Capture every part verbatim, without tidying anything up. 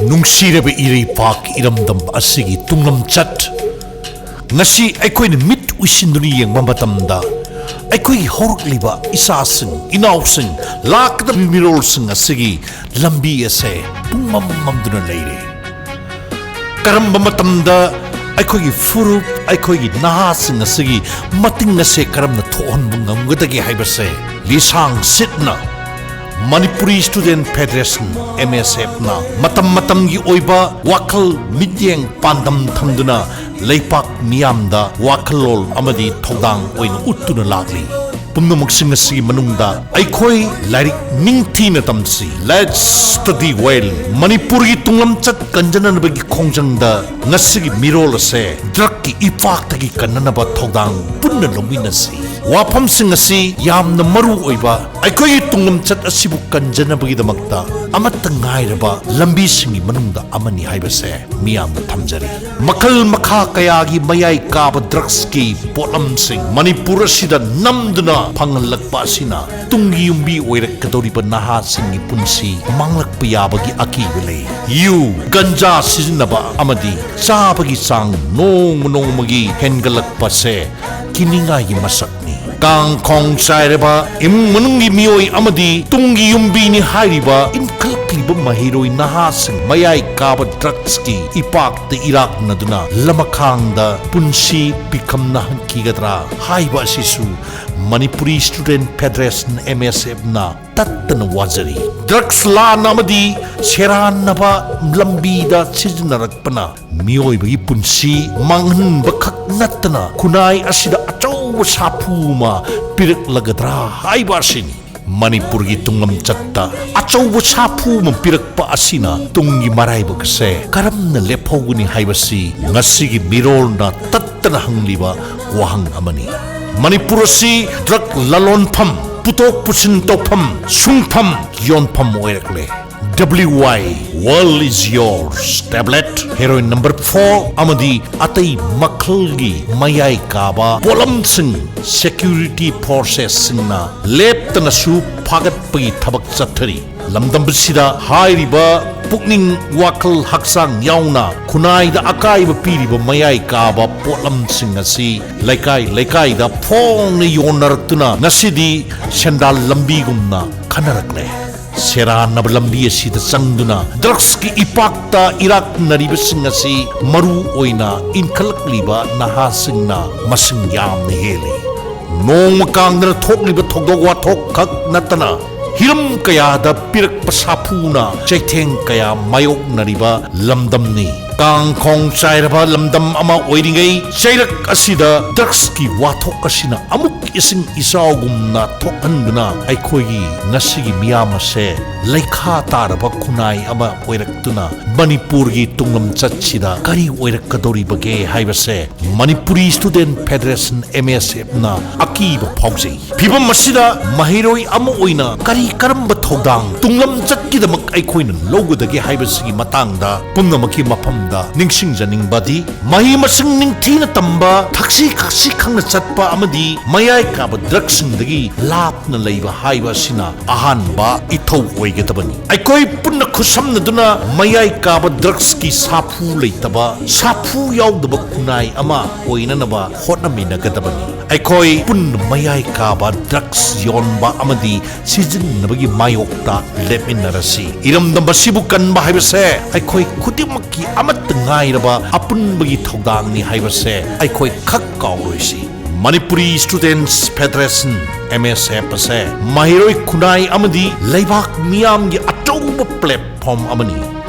ꯅꯨꯡꯁꯤꯔꯕ ꯏꯔꯩꯄꯥꯛ ꯏꯔꯝꯗꯝ ꯑꯁꯤꯒꯤ ꯇꯨꯡꯂꯝꯆꯠ, ꯉꯁꯤ ꯑꯩꯈꯣꯏꯅ ꯃꯤꯠ ꯎꯏꯁꯤꯟꯗꯨꯅ ꯌꯦꯡꯕ ꯃꯇꯝꯗ, ꯑꯩꯈꯣꯏꯒꯤ ꯍꯧꯔꯛꯂꯤꯕ ꯏꯆꯥꯁꯤꯡ, ꯏꯅꯥꯎꯁꯤꯡ, ꯂꯥꯛꯀꯗꯕ ꯃꯤꯔꯣꯜꯁꯤꯡ ꯑꯁꯤꯒꯤ ꯂꯝꯕꯤ ꯑꯁꯦ ꯄꯨꯡꯃꯝ ꯃꯝꯗꯨꯅ ꯂꯩꯔꯦ꯫ ꯀꯔꯝꯕ ꯃꯇꯝꯗ ꯑꯩꯈꯣꯏꯒꯤ ꯐꯨꯔꯨꯞ, ꯑꯩꯈꯣꯏꯒꯤ ꯅꯍꯥꯁꯤꯡ ꯑꯁꯤꯒꯤ ꯃꯇꯤꯡ ꯑꯁꯦ ꯀꯔꯝꯅ ꯊꯣꯛꯍꯟꯕ ꯉꯝꯒꯗꯒꯦ ꯍꯥꯏꯕꯁꯦ ꯂꯤꯁꯥꯡ ꯁꯤꯠꯅ ꯃꯅꯤꯄꯨꯔꯤ ꯁ꯭ꯇꯨꯗꯦꯟꯠ ꯐꯦꯗꯔꯦꯁꯟ, ꯑꯦꯝ ꯑꯦꯁ ꯑꯦꯐꯅ ꯃꯇꯝ ꯃꯇꯝꯒꯤ ꯑꯣꯏꯕ ꯋꯥꯈꯜ, ꯃꯤꯠꯌꯦꯡ, ꯄꯥꯟꯗꯝ ꯊꯝꯗꯨꯅ ꯂꯩꯄꯥꯛ ꯃꯤꯌꯥꯝꯗ ꯋꯥꯈꯜꯂꯣꯟ ꯑꯃꯗꯤ ꯊꯧꯗꯥꯡ ꯑꯣꯏꯅ ꯎꯠꯇꯨꯅ ꯂꯥꯛꯂꯤ꯫ ꯄꯨꯝꯅꯃꯛꯁꯤꯡ ꯑꯁꯤꯒꯤ ꯃꯅꯨꯡꯗ ꯑꯩꯈꯣꯏ ꯂꯥꯏꯔꯤꯛ ꯅꯤꯡꯊꯤꯅ ꯇꯝꯁꯤ꯫ Let's study well꯫ ꯃꯅꯤꯄꯨꯔꯒꯤ ꯇꯨꯡꯂꯝꯆꯠ ꯀꯟꯖꯅꯅꯕꯒꯤ ꯈꯣꯡꯖꯪꯗ ꯉꯁꯤꯒꯤ ꯃꯤꯔꯣꯜ ꯑꯁꯦ ꯗ꯭ꯔꯒꯀꯤ ꯏꯄꯥꯛꯇꯒꯤ ꯀꯟꯅꯅꯕ ꯊꯧꯗꯥꯡ ꯄꯨꯟꯅ ꯂꯧꯃꯤꯟꯅꯁꯤ꯫ ꯋꯥꯐꯝꯁꯤꯡ ꯑꯁꯤ ꯌꯥꯝꯅ ꯃꯔꯨ ꯑꯣꯏꯕ, ꯑꯩꯈꯣꯏꯒꯤ ꯇꯨꯡꯂꯝꯆꯠ ꯑꯁꯤꯕꯨ ꯀꯟꯖꯅꯕꯒꯤꯗꯃꯛꯇ ꯑꯃꯠꯇ ꯉꯥꯏꯔꯕ ꯂꯝꯕꯤꯁꯤꯡꯒꯤ ꯃꯅꯨꯡꯗ ꯑꯃꯅꯤ ꯍꯥꯏꯕꯁꯦ ꯃꯤꯌꯥꯝꯅ ꯊꯝꯖꯔꯤ꯫ ꯃꯈꯜ ꯃꯈꯥ ꯀꯌꯥꯒꯤ ꯃꯌꯥꯏ ꯀꯥꯕ ꯗ꯭ꯔꯒꯁꯀꯤ ꯄꯣꯠꯂꯝꯁꯤꯡ ꯃꯅꯤꯄꯨꯔ ꯑꯁꯤꯗ ꯅꯝꯗꯨꯅ ꯐꯪꯍꯜꯂꯛꯄ ꯑꯁꯤꯅ ꯇꯨꯡꯒꯤ ꯌꯨꯝꯕꯤ ꯑꯣꯏꯔꯛꯀꯗꯧꯔꯤꯕ ꯅꯍꯥꯁꯤꯡꯒꯤ ꯄꯨꯟꯁꯤ ꯃꯥꯡꯂꯛꯄ ꯌꯥꯕꯒꯤ ꯑꯀꯤꯕ ꯂꯩ꯫ ꯌꯨ, ꯒꯟꯖꯥ ꯁꯤꯖꯤꯟꯅꯕ ꯑꯃꯗꯤ ꯆꯥꯕꯒꯤ ꯆꯥꯡ ꯅꯣꯡꯃ ꯅꯣꯡꯃꯒꯤ ꯍꯦꯟꯒꯠꯂꯛꯄꯁꯦ ꯀꯤꯅꯤꯡꯉꯥꯏꯒꯤ ꯃꯁꯛꯅꯤ꯫ ꯀꯥꯡ ꯈꯣꯡ ꯆꯥꯏꯔꯕ ꯏꯃꯨꯡ ꯃꯅꯨꯡꯒꯤ ꯃꯤꯑꯣꯏ ꯑꯃꯗꯤ ꯇꯨꯡꯒꯤ ꯌꯨꯝꯕꯤꯅꯤ ꯍꯥꯏꯔꯤꯕ ꯏꯟꯈꯠꯂꯛꯂꯤꯕ ꯃꯍꯩꯔꯣꯏ ꯅꯍꯥꯁꯤꯡ ꯃꯌꯥꯏ ꯀꯥꯕ ꯗ꯭ꯔꯒꯁꯀꯤ ꯏꯄꯥꯛꯇ ꯏꯔꯥꯛꯅꯗꯨꯅ ꯂꯃꯈꯥꯡꯗ ꯄꯨꯟꯁꯤ ꯄꯤꯈꯝꯅꯍꯟꯈꯤꯒꯗ꯭ꯔꯥ ꯍꯥꯏꯕ ꯑꯁꯤꯁꯨ ꯃꯅꯤꯄꯨꯔꯤ ꯁ꯭ꯇꯨꯗꯦꯟꯠ ꯐꯦꯗꯔꯦꯁꯟ, ꯑꯦꯝ ꯑꯦꯁ ꯑꯦꯐꯅ ꯇꯠꯇꯅ ꯋꯥꯖꯔꯤ꯫ ꯗ꯭ꯔꯒꯁ ꯂꯥꯟꯅ ꯑꯃꯗꯤ ꯁꯦꯔꯥꯟꯅꯕ ꯂꯝꯕꯤꯗ ꯁꯤꯖꯤꯟꯅꯔꯛꯄꯅ ꯃꯤꯑꯣꯏꯕꯒꯤ ꯄꯨꯟꯁꯤ ꯃꯥꯡꯍꯟꯕ ꯈꯛ ꯅꯠꯇꯅ ꯈꯨꯟꯅꯥꯏ ꯑꯁꯤꯗ ꯑꯆꯧꯕ ꯁꯥꯐꯨ ꯑꯃ ꯄꯤꯔꯛꯂꯒꯗ꯭ꯔꯥ ꯍꯥꯏꯕ ꯑꯁꯤꯅꯤ꯫ ꯃꯅꯤꯄꯨꯔꯒꯤ ꯇꯨꯡꯂꯝꯆꯠꯇ ꯑꯆꯧꯕ ꯁꯥꯐꯨ ꯑꯃ ꯄꯤꯔꯛꯄ ꯑꯁꯤꯅ ꯇꯨꯡꯒꯤ ꯃꯔꯥꯏꯕꯛ ꯑꯁꯦ ꯀꯔꯝꯅ ꯂꯦꯞꯍꯧꯒꯅꯤ ꯍꯥꯏꯕꯁꯤ ꯉꯁꯤꯒꯤ ꯃꯤꯔꯣꯜꯅ ꯇꯠꯇꯅ ꯍꯪꯂꯤꯕ ꯋꯥꯍꯪ ꯑꯃꯅꯤ꯫ ꯃꯅꯤꯄꯨꯔ ꯑꯁꯤ ꯗ꯭ꯔꯒ ꯂꯂꯣꯟꯐꯝ, ꯄꯨꯊꯣꯛ ꯄꯨꯁꯤꯟ ꯇꯧꯐꯝ, ꯁꯨꯡꯐꯝ, ꯌꯣꯟꯐꯝ ꯑꯣꯏꯔꯛꯂꯦ꯫ W Y, World is Yours tablet, heroin number four ꯑꯃꯗꯤ ꯑꯇꯩ ꯃꯈꯜꯒꯤ ꯃꯌꯥꯏ ꯀꯥꯕ ꯄꯣꯠꯂꯝꯁꯤꯡ security forcesꯁꯤꯡꯅ ꯂꯦꯞꯇꯅꯁꯨ ꯐꯥꯒꯠꯄꯒꯤ ꯊꯕꯛ ꯆꯠꯊꯔꯤ꯫ ꯂꯝꯗꯝ ꯑꯁꯤꯗ ꯍꯥꯏꯔꯤꯕ ꯄꯨꯛꯅꯤꯡ, ꯋꯥꯈꯜ, ꯍꯛꯆꯥꯡ ꯌꯥꯎꯅ ꯈꯨꯟꯅꯥꯏꯗ ꯑꯀꯥꯏꯕ ꯄꯤꯔꯤꯕ ꯃꯌꯥꯏ ꯀꯥꯕ ꯄꯣꯠꯂꯝꯁꯤꯡ ꯑꯁꯤ ꯂꯩꯀꯥꯏ ꯂꯩꯀꯥꯏꯗ ꯐꯣꯡꯅ ꯌꯣꯟꯅꯔꯛꯇꯨꯅ ꯉꯁꯤꯗꯤ ꯁꯦꯟꯗꯥꯜ ꯂꯝꯕꯤꯒꯨꯝꯅ ꯈꯟꯅꯔꯛꯂꯦ꯫ ꯁꯦꯔꯥꯟꯅꯕ ꯂꯝꯕꯤ ꯑꯁꯤꯗ ꯆꯪꯗꯨꯅ ꯗ꯭ꯔꯒꯁꯀꯤ ꯏꯄꯥꯛꯇ ꯏꯔꯥꯛꯅꯔꯤꯕꯁꯤꯡ ꯑꯁꯤ ꯃꯔꯨ ꯑꯣꯏꯅ ꯏꯟꯈꯠꯂꯛꯂꯤꯕ ꯅꯍꯥꯁꯤꯡꯅ ꯃꯁꯤꯡ ꯌꯥꯝꯅ ꯍꯦꯜꯂꯤ꯫ ꯅꯣꯡꯃ ꯀꯥꯡꯗꯅ ꯊꯣꯛꯂꯤꯕ ꯊꯧꯗꯣꯛ ꯋꯥꯊꯣꯛ ꯈꯛ ꯅꯠꯇꯅ ꯍꯤꯔꯝ ꯀꯌꯥꯗ ꯄꯤꯔꯛꯄ ꯁꯥꯐꯨꯅ ꯆꯩꯊꯦꯡ ꯀꯌꯥ ꯃꯥꯌꯣꯛꯅꯔꯤꯕ ꯂꯝꯗꯝꯅꯤ꯫ ꯀꯥꯡꯈꯣꯡ ꯆꯥꯏꯔꯕ ꯂꯝꯗꯝ ꯑꯃ ꯑꯣꯏꯔꯤꯉꯩ ꯆꯩꯔꯛ ꯑꯁꯤꯗ ꯗ꯭ꯔꯒꯁꯀꯤ ꯋꯥꯊꯣꯛ ꯑꯁꯤꯅ ꯑꯃꯨꯛ ꯏꯁꯤꯡ ꯏꯆꯥꯎꯒꯨꯝꯅ ꯊꯣꯛꯍꯟꯗꯨꯅ ꯑꯩꯈꯣꯏꯒꯤ ꯉꯁꯤꯒꯤ ꯃꯤꯌꯥꯝ ꯑꯁꯦ ꯂꯩꯈꯥ ꯇꯥꯔꯕ ꯈꯨꯟꯅꯥꯏ ꯑꯃ ꯑꯣꯏꯔꯛꯇꯨꯅ ꯃꯅꯤꯄꯨꯔꯒꯤ ꯇꯨꯡꯂꯝꯆꯠꯁꯤꯗ ꯀꯔꯤ ꯑꯣꯏꯔꯛꯀꯗꯧꯔꯤꯕꯒꯦ ꯍꯥꯏꯕꯁꯦ ꯃꯅꯤꯄꯨꯔꯤ ꯁ꯭ꯇꯨꯗꯦꯟꯠ ꯐꯦꯗꯔꯦꯁꯟ, ꯑꯦꯝ ꯑꯦꯁ ꯑꯦꯐꯅ ꯑꯀꯤꯕ ꯐꯥꯎꯖꯩ꯫ ꯐꯤꯚꯝ ꯑꯁꯤꯗ ꯃꯍꯩꯔꯣꯏ ꯑꯃ ꯑꯣꯏꯅ ꯀꯔꯤ ꯀꯔꯝꯕ ꯊꯧꯗꯥꯡ ꯇꯨꯡꯂꯝꯆꯠꯀꯤꯗꯃꯛ ꯑꯩꯈꯣꯏꯅ ꯂꯧꯒꯗꯒꯦ ꯍꯥꯏꯕꯁꯤꯒꯤ ꯃꯇꯥꯡꯗ ꯄꯨꯝꯅꯃꯛꯀꯤ ꯃꯐꯝꯗ ꯅꯤꯡꯁꯤꯡꯖꯅꯤꯡꯕꯗꯤ, ꯃꯍꯩ ꯃꯁꯤꯡ ꯅꯤꯡꯊꯤꯅ ꯇꯝꯕ, ꯊꯛꯁꯤ ꯈꯥꯁꯤ ꯈꯪꯅ ꯆꯠꯄ ꯑꯃꯗꯤ ꯃꯌꯥꯏ ꯀꯥꯕ ꯗ꯭ꯔꯒꯁꯤꯡꯗꯒꯤ ꯂꯥꯞꯅ ꯂꯩꯕ ꯍꯥꯏꯕ ꯑꯁꯤꯅ ꯑꯍꯥꯟꯕ ꯏꯊꯧ ꯑꯣꯏꯒꯗꯕꯅꯤ꯫ ꯑꯩꯈꯣꯏ ꯄꯨꯟꯅ ꯈꯨꯠꯁꯝꯅꯗꯨꯅ ꯃꯌꯥꯏ ꯀꯥꯕ ꯗ꯭ꯔꯒꯁꯀꯤ ꯁꯥꯐꯨ ꯂꯩꯇꯕ, ꯁꯥꯐꯨ ꯌꯥꯎꯗꯕ ꯈꯨꯟꯅꯥꯏ ꯑꯃ ꯑꯣꯏꯅꯅꯕ ꯍꯣꯠꯅꯃꯤꯟꯅꯒꯗꯕꯅꯤ꯫ ꯑꯩꯈꯣꯏ ꯄꯨꯟꯅ ꯃꯌꯥꯏ ꯀꯥꯕ ꯗ꯭ꯔꯒꯁ ꯌꯣꯟꯕ ꯑꯃꯗꯤ ꯁꯤꯖꯤꯟꯅꯕꯒꯤ ꯃꯥꯌꯣꯛꯇ ꯂꯦꯞꯃꯤꯟꯅꯔꯁꯤ꯫ ꯏꯔꯝꯗꯝ ꯑꯁꯤꯕꯨ ꯀꯟꯕ ꯍꯥꯏꯕꯁꯦ ꯑꯩꯈꯣꯏ ꯈꯨꯗꯤꯡꯃꯛꯀꯤ ꯑꯃꯠꯇ ꯉꯥꯏꯔꯕ ꯑꯄꯨꯟꯕꯒꯤ ꯊꯧꯗꯥꯡꯅꯤ ꯍꯥꯏꯕꯁꯦ ꯑꯩꯈꯣꯏ ꯈꯛ ꯀꯥꯎꯔꯣꯏꯁꯤ꯫ ꯃꯅꯤꯄꯨꯔꯤ ꯁ꯭ꯇꯨꯗꯦꯟꯠꯁ ꯐꯦꯗꯔꯦꯁꯟ, ꯑꯦꯝ ꯑꯦꯁ ꯑꯦꯐ ꯑꯁꯦ ꯃꯍꯩꯔꯣꯏ ꯈꯨꯟꯅꯥꯏ ꯑꯃꯗꯤ ꯂꯩꯕꯥꯛ ꯃꯤꯌꯥꯝꯒꯤ ꯑꯆꯧꯕ ꯄ꯭ꯂꯦꯠꯐꯣꯔꯝ ꯑꯃꯅꯤ꯫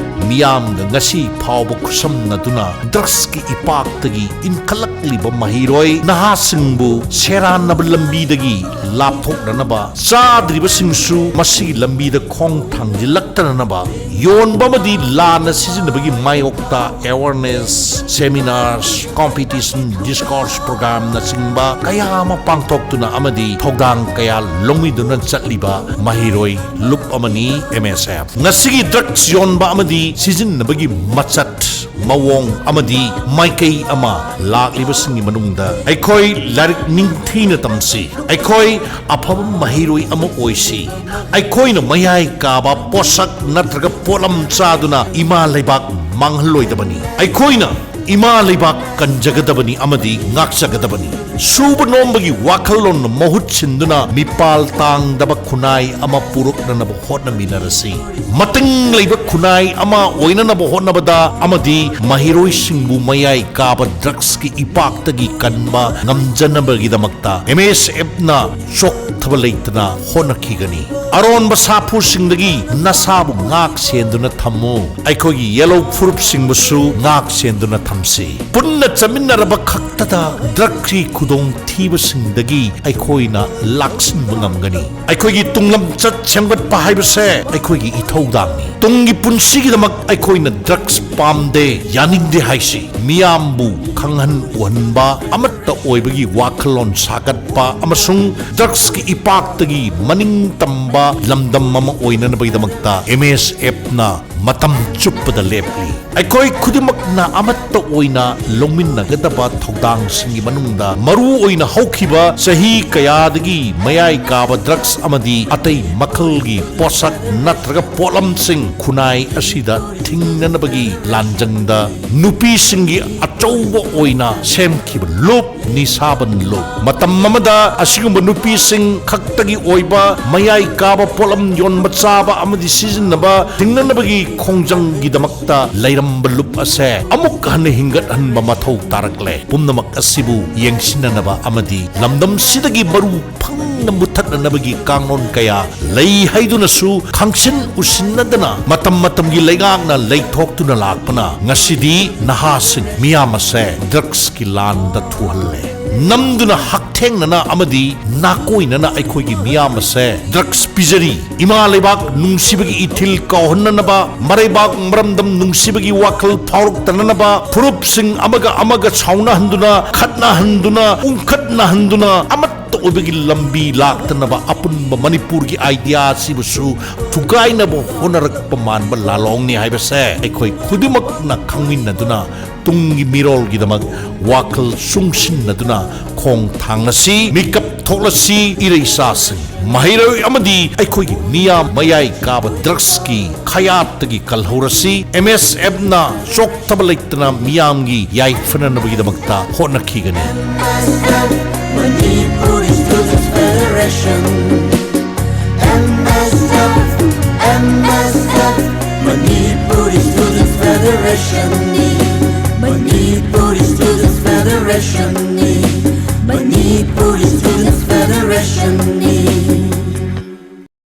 ꯃꯤꯌꯥꯝꯒ ꯉꯁꯤ ꯐꯥꯎꯕ ꯈꯨꯠꯁꯝꯅꯗꯨꯅ ꯗ꯭ꯔꯒꯁꯀꯤ ꯏꯄꯥꯛꯇꯒꯤ ꯏꯟꯈꯠꯂꯛꯂꯤꯕ ꯃꯍꯩꯔꯣꯏ ꯅꯍꯥꯁꯤꯡꯕꯨ ꯁꯦꯔꯥꯟꯅꯕ ꯂꯝꯕꯤꯗꯒꯤ ꯂꯥꯞꯊꯣꯛꯅꯅꯕ, ꯆꯥꯗ꯭ꯔꯤꯕꯁꯤꯡꯁꯨ ꯃꯁꯤꯒꯤ ꯂꯝꯕꯤꯗ ꯈꯣꯡ ꯊꯥꯡꯖꯤꯜꯂꯛꯇꯅꯅꯕ, ꯌꯣꯟꯕ ꯑꯃꯗꯤ ꯂꯥꯟꯅ ꯁꯤꯖꯤꯟꯅꯕꯒꯤ ꯃꯥꯌꯣꯛꯇ awareness seminars, competition, discourse programꯅꯆꯤꯡꯕ ꯀꯌꯥ ꯑꯃ ꯄꯥꯡꯊꯣꯛꯇꯨꯅ ꯑꯃꯗꯤ ꯊꯧꯗꯥꯡ ꯀꯌꯥ ꯂꯧꯃꯤꯗꯨꯅ ꯆꯠꯂꯤꯕ ꯃꯍꯩꯔꯣꯏ ꯂꯨꯞ ꯑꯃꯅꯤ ꯑꯦꯝ ꯑꯦꯁ ꯑꯦꯐ꯫ ꯉꯁꯤꯒꯤ ꯗ꯭ꯔꯒꯁ ꯌꯣꯟꯕ ꯑꯃꯗꯤ ꯁꯤꯖꯤꯟꯅꯕꯒꯤ ꯃꯆꯠ ꯃꯑꯣꯡ ꯑꯃꯗꯤ ꯃꯥꯏꯀꯩ ꯑꯃ ꯂꯥꯛꯂꯤꯕꯁꯤꯡꯒꯤ ꯃꯅꯨꯡꯗ ꯑꯩꯈꯣꯏ ꯂꯥꯏꯔꯤꯛ ꯅꯤꯡꯊꯤꯅ ꯇꯝꯁꯤ꯫ ꯑꯩꯈꯣꯏ ꯑꯐꯕ ꯃꯍꯩꯔꯣꯏ ꯑꯃ ꯑꯣꯏꯁꯤ꯫ ꯑꯩꯈꯣꯏꯅ ꯃꯌꯥꯏ ꯀꯥꯕ ꯄꯣꯠꯁꯛ ꯅꯠꯇ꯭ꯔꯒ ꯄꯣꯠꯂꯝ ꯆꯥꯗꯨꯅ ꯏꯃꯥ ꯂꯩꯕꯥꯛ ꯃꯥꯡꯍꯜꯂꯣꯏꯗꯕꯅꯤ꯫ ꯑꯩꯈꯣꯏꯅ ꯏꯃꯥ ꯂꯩꯕꯥꯛ ꯀꯟꯖꯒꯗꯕꯅꯤ ꯑꯃꯗꯤ ꯉꯥꯛꯆꯒꯗꯕꯅꯤ꯫ ꯁꯨꯕ ꯅꯣꯝꯕꯒꯤ ꯋꯥꯈꯜꯂꯣꯟꯅ ꯃꯍꯨꯠ ꯁꯤꯟꯗꯨꯅ ꯃꯤꯄꯥꯜ ꯇꯥꯡꯗꯕ ꯈꯨꯟꯅꯥꯏ ꯑꯃ ꯄꯨꯔꯛꯅꯅꯕ ꯍꯣꯠꯅꯃꯤꯟꯅꯔꯁꯤ꯫ ꯃꯇꯤꯡ ꯂꯩꯕ ꯈꯨꯟꯅꯥꯏ ꯑꯃ ꯑꯣꯏꯅꯅꯕ ꯍꯣꯠꯅꯕꯗ ꯑꯃꯗꯤ ꯃꯍꯩꯔꯣꯏꯁꯤꯡꯕꯨ ꯃꯌꯥꯏ ꯀꯥꯕ ꯗ꯭ꯔꯒꯁꯀꯤ ꯏꯄꯥꯛꯇꯒꯤ ꯀꯟꯕ ꯉꯝꯖꯅꯕꯒꯤꯗꯃꯛꯇ ꯑꯦꯝ ꯑꯦꯁ ꯑꯦꯐꯅ ꯆꯣꯛꯊꯕ ꯂꯩꯇꯅ ꯍꯣꯠꯅꯈꯤꯒꯅꯤ꯫ ꯑꯔꯣꯟꯕ ꯁꯥꯐꯨꯁꯤꯡꯗꯒꯤ ꯅꯁꯥꯕꯨ ꯉꯥꯛ ꯁꯦꯟꯗꯨꯅ ꯊꯝꯃꯨ꯫ ꯑꯩꯈꯣꯏꯒꯤ ꯌꯦꯜꯍꯧ ꯐꯨꯔꯨꯞꯁꯤꯡꯕꯨꯁꯨ ꯉꯥꯛ ꯁꯦꯟꯗꯨꯅ ꯊꯝꯁꯤ꯫ ꯄꯨꯟꯅ ꯆꯠꯃꯤꯟꯅꯔꯕ ꯈꯛꯇꯗ ꯗ꯭ꯔꯒꯀꯤ ꯈꯨꯗꯣꯡꯊꯤꯕꯁꯤꯡꯗꯒꯤ ꯑꯩꯈꯣꯏꯅ ꯂꯥꯛꯁꯤꯟꯕ ꯉꯝꯒꯅꯤ꯫ ꯑꯩꯈꯣꯏꯒꯤ ꯇꯨꯡꯂꯝꯆꯠ ꯁꯦꯝꯒꯠꯄ ꯍꯥꯏꯕꯁꯦ ꯑꯩꯈꯣꯏꯒꯤ ꯏꯊꯧꯗꯥꯡꯅꯤ꯫ ꯇꯨꯡꯒꯤ ꯄꯨꯟꯁꯤꯒꯤꯗꯃꯛ ꯑꯩꯈꯣꯏꯅ ꯗ꯭ꯔꯒꯁ ꯄꯥꯝꯗꯦ, ꯌꯥꯅꯤꯡꯗꯦ ꯍꯥꯏꯁꯤ ꯃꯤꯌꯥꯝꯕꯨ ꯈꯪꯍꯟ ꯎꯍꯟꯕ, ꯑꯃꯠꯇ ꯑꯣꯏꯕꯒꯤ ꯋꯥꯈꯜꯂꯣꯟ ꯁꯥꯒꯠꯄ ꯑꯃꯁꯨꯡ ꯗ꯭ꯔꯒꯁꯀꯤ ꯏꯄꯥꯛꯇꯒꯤ ꯃꯅꯤꯡ ꯇꯝꯕ ꯂꯝꯗꯝ ꯑꯃ ꯑꯣꯏꯅꯅꯕꯒꯤꯗꯃꯛꯇ ꯑꯦꯝ ꯑꯦꯁ ꯑꯦꯐꯅ ꯃꯇꯝ ꯆꯨꯞꯄꯗ ꯂꯦꯞꯂꯤ꯫ ꯑꯩꯈꯣꯏ ꯈꯨꯗꯤꯡꯃꯛꯅ ꯑꯃꯠꯇ ꯑꯣꯏꯅ ꯂꯧꯃꯤꯟꯅꯒꯗꯕ ꯊꯧꯗꯥꯡꯁꯤꯡꯒꯤ ꯃꯅꯨꯡꯗ ꯃꯔꯨ ꯑꯣꯏꯅ ꯍꯧꯈꯤꯕ ꯆꯍꯤ ꯀꯌꯥꯗꯒꯤ ꯃꯌꯥꯏ ꯀꯥꯕ ꯗ꯭ꯔꯒꯁ ꯑꯃꯗꯤ ꯑꯇꯩ ꯃꯈꯜꯒꯤ ꯄꯣꯠꯁꯛ ꯅꯠꯇ꯭ꯔꯒ ꯄꯣꯠꯂꯝꯁꯤꯡ ꯈꯨꯟꯅꯥꯏ ꯑꯁꯤꯗ ꯊꯤꯡꯅꯅꯕꯒꯤ ꯂꯥꯟꯖꯪꯗ ꯅꯨꯄꯤꯁꯤꯡꯒꯤ ꯑꯆꯧꯕ ꯑꯣꯏꯅ ꯁꯦꯝꯈꯤꯕ ꯂꯨꯞ, ꯅꯤꯁꯥꯕꯟ ꯂꯨꯞ꯫ ꯃꯇꯝ ꯑꯃꯗ ꯑꯁꯤꯒꯨꯝꯕ ꯅꯨꯄꯤꯁꯤꯡ ꯈꯛꯇꯒꯤ ꯑꯣꯏꯕ ꯃꯌꯥꯏ ꯀꯥꯕ ꯄꯣꯠꯂꯝ ꯌꯣꯟꯕ, ꯆꯥꯕ ꯑꯃꯗꯤ ꯁꯤꯖꯤꯟꯅꯕ ꯊꯤꯡꯅꯅꯕꯒꯤ ꯈꯣꯡꯖꯪꯒꯤꯗꯃꯛꯇ ꯂꯩꯔꯝꯕ ꯂꯨꯞ ꯑꯁꯦ ꯑꯃꯨꯛ ꯍꯟꯅ ꯍꯤꯡꯒꯠꯍꯟꯕ ꯃꯊꯧ ꯇꯥꯔꯛꯂꯦ꯫ ꯄꯨꯝꯅꯃꯛ ꯑꯁꯤꯕꯨ ꯌꯦꯡꯁꯤꯟꯅꯅꯕ ꯑꯃꯗꯤ ꯂꯝꯗꯝꯁꯤꯗꯒꯤ ꯃꯔꯨ ꯐꯪꯅ ꯃꯨꯠꯊꯠꯅꯅꯕꯒꯤ ꯀꯥꯡꯂꯣꯟ ꯀꯌꯥ ꯂꯩ ꯍꯥꯏꯗꯨꯅꯁꯨ ꯈꯪꯁꯤꯟ ꯎꯁꯤꯟꯅꯗꯅ ꯃꯇꯝ ꯃꯇꯝꯒꯤ ꯂꯩꯉꯥꯛꯅ ꯂꯩꯊꯣꯛꯇꯨꯅ ꯂꯥꯛꯄꯅ ꯉꯁꯤꯗꯤ ꯅꯍꯥꯁꯤꯡ ꯃꯤꯌꯥꯝ ꯑꯁꯦ ꯗ꯭ꯔꯒꯁꯀꯤ ꯂꯥꯟꯗ ꯊꯨꯍꯜꯂꯦ꯫ ꯅꯝꯗꯨꯅ ꯍꯛꯊꯦꯡꯅꯅ ꯑꯃꯗꯤ ꯅꯥꯀꯣꯏꯅꯅ ꯑꯩꯈꯣꯏꯒꯤ ꯃꯤꯌꯥꯝ ꯑꯁꯦ ꯗ꯭ꯔꯒꯁ ꯄꯤꯖꯔꯤ꯫ ꯏꯃꯥ ꯂꯩꯕꯥꯛ ꯅꯨꯡꯁꯤꯕꯒꯤ ꯏꯊꯤꯜ ꯀꯥꯎꯍꯟꯅꯅꯕ, ꯃꯔꯩꯕꯥꯛ ꯃꯔꯝꯗꯝ ꯅꯨꯡꯁꯤꯕꯒꯤ ꯋꯥꯈꯜ ꯐꯥꯎꯔꯛꯇꯅꯅꯕ, ꯐꯨꯔꯨꯞꯁꯤꯡ ꯑꯃꯒ ꯑꯃꯒ ꯁꯥꯎꯅꯍꯟꯗꯨꯅ, ꯈꯠꯅꯍꯟꯗꯨꯅ, ꯎꯪꯈꯠꯅꯍꯟꯗꯨꯅ, ꯑꯃꯠꯇ ꯑꯣꯏꯕꯒꯤ ꯂꯝꯕꯤ ꯂꯥꯛꯇꯅꯕ ꯑꯄꯨꯟꯕ ꯃꯅꯤꯄꯨꯔꯒꯤ ꯑꯥꯏꯗꯤꯌꯥ ꯑꯁꯤꯕꯨꯁꯨ ꯊꯨꯒꯥꯏꯅꯕ ꯍꯣꯠꯅꯔꯛꯄ ꯃꯥꯟꯕ ꯂꯥꯂꯣꯡꯅꯤ ꯍꯥꯏꯕꯁꯦ ꯑꯩꯈꯣꯏ ꯈꯨꯗꯤꯡꯃꯛꯅ ꯈꯪꯃꯤꯟꯅꯗꯨꯅ ꯇꯨꯡꯒꯤ ꯃꯤꯔꯣꯜꯒꯤꯗꯃꯛ ꯋꯥꯈꯜ ꯆꯨꯡꯁꯤꯟꯅꯗꯨꯅ ꯈꯣꯡ ꯊꯥꯡꯂꯁꯤ, ꯃꯤꯀꯞ ꯊꯣꯛꯂꯁꯤ꯫ ꯏꯔꯩꯆꯥꯁꯤꯡ, ꯃꯍꯩꯔꯣꯏ ꯑꯃꯗꯤ ꯑꯩꯈꯣꯏꯒꯤ ꯃꯤꯌꯥꯝ ꯃꯌꯥꯏ ꯀꯥꯕ ꯗ꯭ꯔꯒꯁꯀꯤ ꯈꯌꯥꯠꯇꯒꯤ ꯀꯜꯍꯧꯔꯁꯤ꯫ ꯑꯦꯝ ꯑꯦꯁ ꯑꯦꯐꯅ ꯆꯣꯛꯊꯕ ꯂꯩꯇꯅ ꯃꯤꯌꯥꯝꯒꯤ ꯌꯥꯏꯐꯅꯅꯕꯒꯤꯗꯃꯛꯇ ꯍꯣꯠꯅꯈꯤꯒꯅꯤ꯫ Manipuri Students Federation. M S F, M S F, Manipuri Students Federation.